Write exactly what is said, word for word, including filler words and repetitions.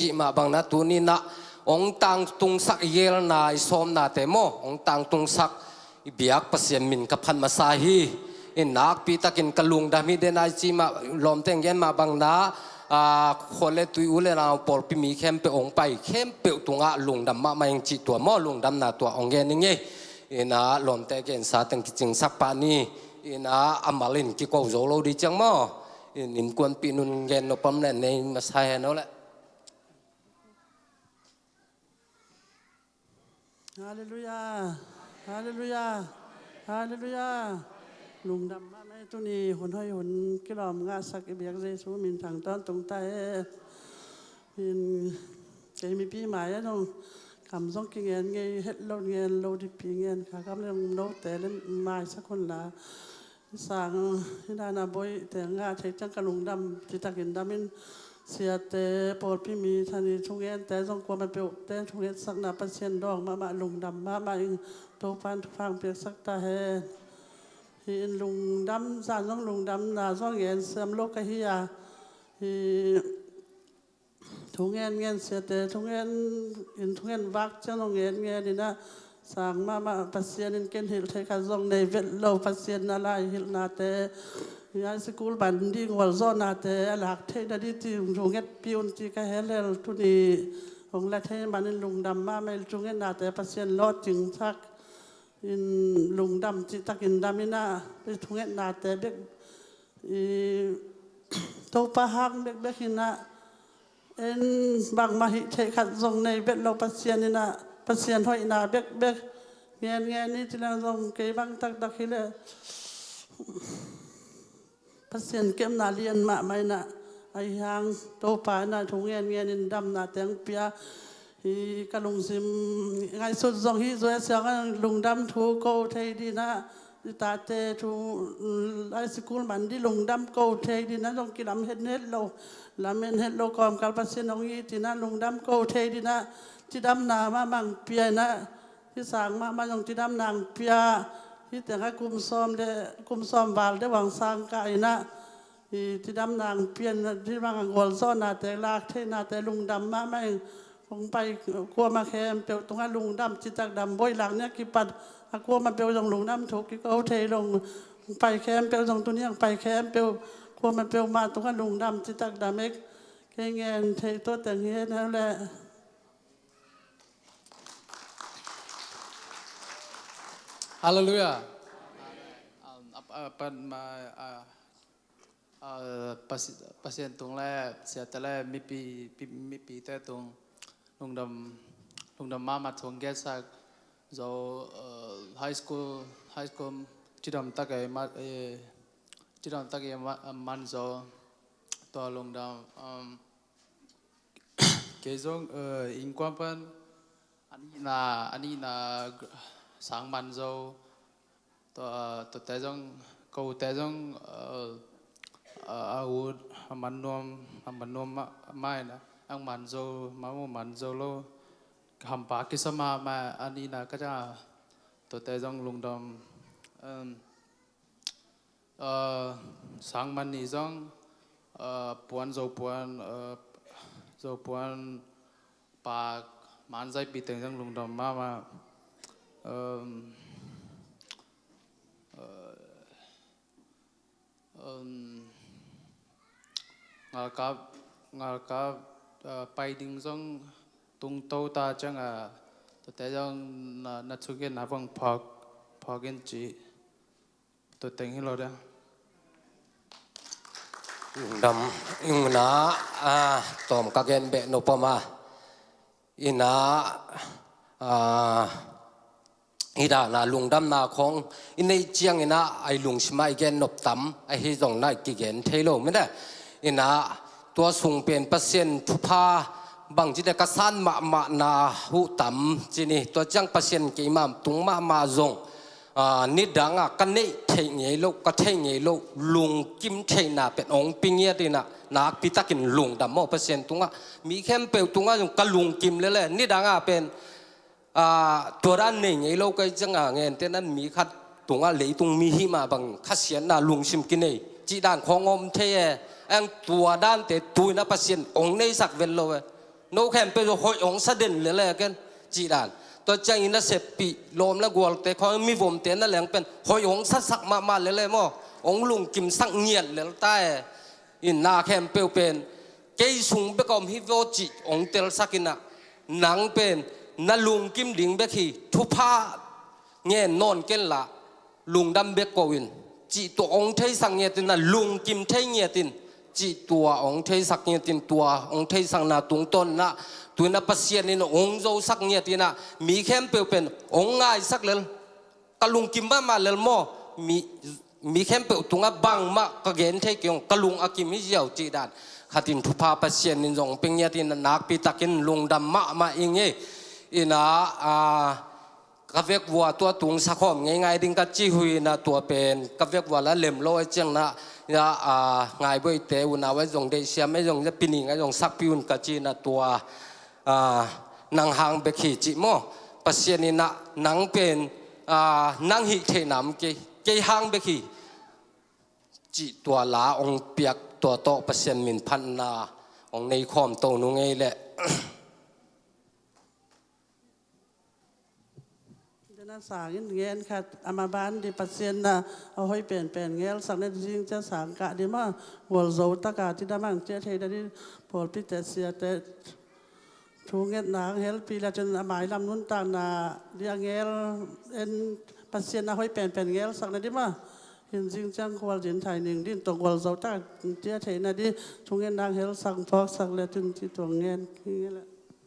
cih mah bang na tuni-in ah hong tangtungsak i geelna i sawmnate maw, hong tangtungsak i biak Pasian min ka phat masa hi. In nakpi takin ka lungdam hi den ai cih mah lawmte in gen mah bang na, a, khua le tui u le nau pawlpi mi khempeuh hong pai khempeuh tungah lungdam mahmah ing cih tua maw, lungdamna tua hong gen ing ei. In ah lawmte gensa teng kicingsak pah ni. In ah a mal in kiko zo lo ding ciang maw. In innkuanpih nun gen nop om le nei masa hen aw leh. Halleluiah. Halleluiah. Halleluiah. Lungdam mahmah ei, tuni hun hoih hun kilawm ngahsak i biak Jesu min thang tawntung ta hen. In kei mipi mai-ah zong kam zong kingen ngei het lo, ngen lo dikpi ngen kha kam le note le maisak hun la. Sang hi dan a bawihte ngah thei ciang ka lungdam citakin dam in, siate, pawlpi mi thani thungente zong kuamah peuhte thungetsakna Pasian dawng mahmah, lungdam mahmah ing. Topa'n thupha hong piaksak ta hen. Hi in lungdam, zan zong lungdamna zong ngen siam lo ka hi a. Hi thu ngen ngen, siate thu ngen in, thu ngen vak ciang zong ngen ngen in ah, sang mahmah Pasian in ken hilh thei khat zong nei vet lo, Pasian na lai hilhnate, high school man ding gualzawhnate a lak theihna ding ci thu ngetpih un ci ka hel hel. Tuni hong la thei manin lungdam mahmah in, thu ngetnate Pasian lawhcingsak in, lungdam citakin dam in ah, thu ngetnate bek i Topa hang bekbek in ah, en bangmah hih theih khat zong nei vet lo, Pasian in ah, Pasian hoihna bekbek ngen ngen ni ci leng zong kei bang taktak hi leh Pasian kepna lian mahmah in ah, ahi hang Topa in ah thu ngen ngen in damna teng pia. Hi ka lungsim ngaihsut zong hi zua siang a lungdam thu ko thei ding ah, i tate thu, mm, high school man ding lungdam ko thei ding ah, zong kilam het het lo, lamen het lo kawmkal Pasian hong it in ah lungdam ko thei ding ah, cidamna mahmah pia in ah, hi sang mahmah zong cidamna pia, hi teng ah kum sawm le, kum sawm val deuh hong sang kah in ah, hi cidamna pia in ah, hi bang a gualzawhnate, lak theihnate lungdam mahmah ing. Hong pai kuamah khempeuh tungah lungdam citak dam, bawi lak ni a kipat a kuamah peuh zong lungdam thu kiko thei lo. Hong pai khempeuh zong, tuni hong pai khempeuh kuamah peuhmah tungah lungdam citak dam ek. Kei ngen thei tua teng hi hen aw leh. Halleluiah. Um, ap-, apan ma, ah, ah, Pasi-, Pasian tung le siate le mipi, pi-, mipite tung lungdam, lungdam mahmah thu hong gensak zo, ah, high school, high school cidam tak ei ma, eh, cidam tak ei ma, man zo. Tua lungdam, um, kei zong, eh, innkuan pan a nihna, a nihna gr-, sang man zo. Tua, tuate zong, kote zong, eh, eh, a ut a man nuam, a man nuam mah, mah in ah, ang man zo mah, mu man zo lo. Hampa kisa mahmah a nihna ka ciang a, tuate zong lungdam. Em, eh, sang man ni zong, eh, puan, zo puan, eh, zo puan pak man zaipi teng zong lungdam mahmah. Em, eh, em, ngalkap, ngalkap, eh, pai ding zong tungto ta ciang a, tuate zong na, na thugen na vang phawk, phawk in ci. Tua teng hi lo dia. Lungdam ing na, ah, tawm ka gen beh nop om a. Ina, ah, i dahna lungdamna khawng i neih ciang ina, ai lungsim a i gen nop tam, ahi zong na i kigen thei lo mine. Ina, tua sung pen Pasian thupha bangci te ka san mahmahna huh tam ci ni. Tua ciang Pasian keimah tung mahmah zong, ah, nidang a ka neih theih ngei lo, ka theih ngei lo, lungkim theihna pen hong pi ngiat ina, nakpi takin lungdam maw Pasian tungah. Mi khempeuh tungah zong ka lungkim lele, nidang a pen, ah, tua dan nei ngei lo ka hi ciang a, ngente nan mi khat tungah leitung mi hih mah bang khasiatna lungsim kinei cih dan khawng om thei e. Ang tua dante tu ina Pasian hong neisak vet lo e. No khempeuh hoih hong sa den lele ken cih dan. Tua ciangin na seppih lawm le gualte khawng mivomte na leng pen hoih hong sasak mahmah lele maw? Hong lungkimsak ngiat lel ta e. In na khempeuh pen kei sung bek a om hi vaw cih hong telsak in ah, nang pen na lungkim ding bek hi, thupha ngen nawn ken la, lungdam bek ko in, cih tua hong theisak ngiat in ah, lungkim thei ngiat in, cih tua hong theisak ngiat in, tua hong theisakna tungtawn in ah, tu in ah Pasian in hong zosak ngiat in ah, mi khempeuh pen hong ngaisak lel, ka lungkim mahmah lel maw? Mi, mi khempeuh tungah bangmah ka gen thei kei ung, ka lung a kim hi ziau cih dan. Khat in thupha Pasian in zong pia ngiat in ah, nakpi takin lungdam mahmah ing e. In ah, a, ka vekvua tua tung sakhawm ngeingai ding ka ci hui in ah, tua pen ka vekvua la lem lo e ciang na, ya, a, Ngaibuaite unau e zong deihsiam e zong, ya, pining e zong sakpi un ka ci in ah, tua, a, nang hang bek hi cih maw? Pasian in ah nang pen, a, nang hih theihna om kei, kei hang bek hi cih tua la hong piak, tua tawh Pasian min phatna hong nei khawm to nung ei leh. Dena sangin ngen khat, ama ban di Pasian na a hoih penpen ngelsak na di, zing cia sang kah di maw, gualzo taka ci damang cia thei na di, pawlpite siate thungetna hong helpih le cun a mailam nuntakna di a ngel en, Pasian a hoih penpen ngelsak na di maw. Hin zing ciang khual zin thai ning din tawh gualzo taka cia thei na di, thungetna hong helsak phawksak le cun ci tuang ngen hi ngel e.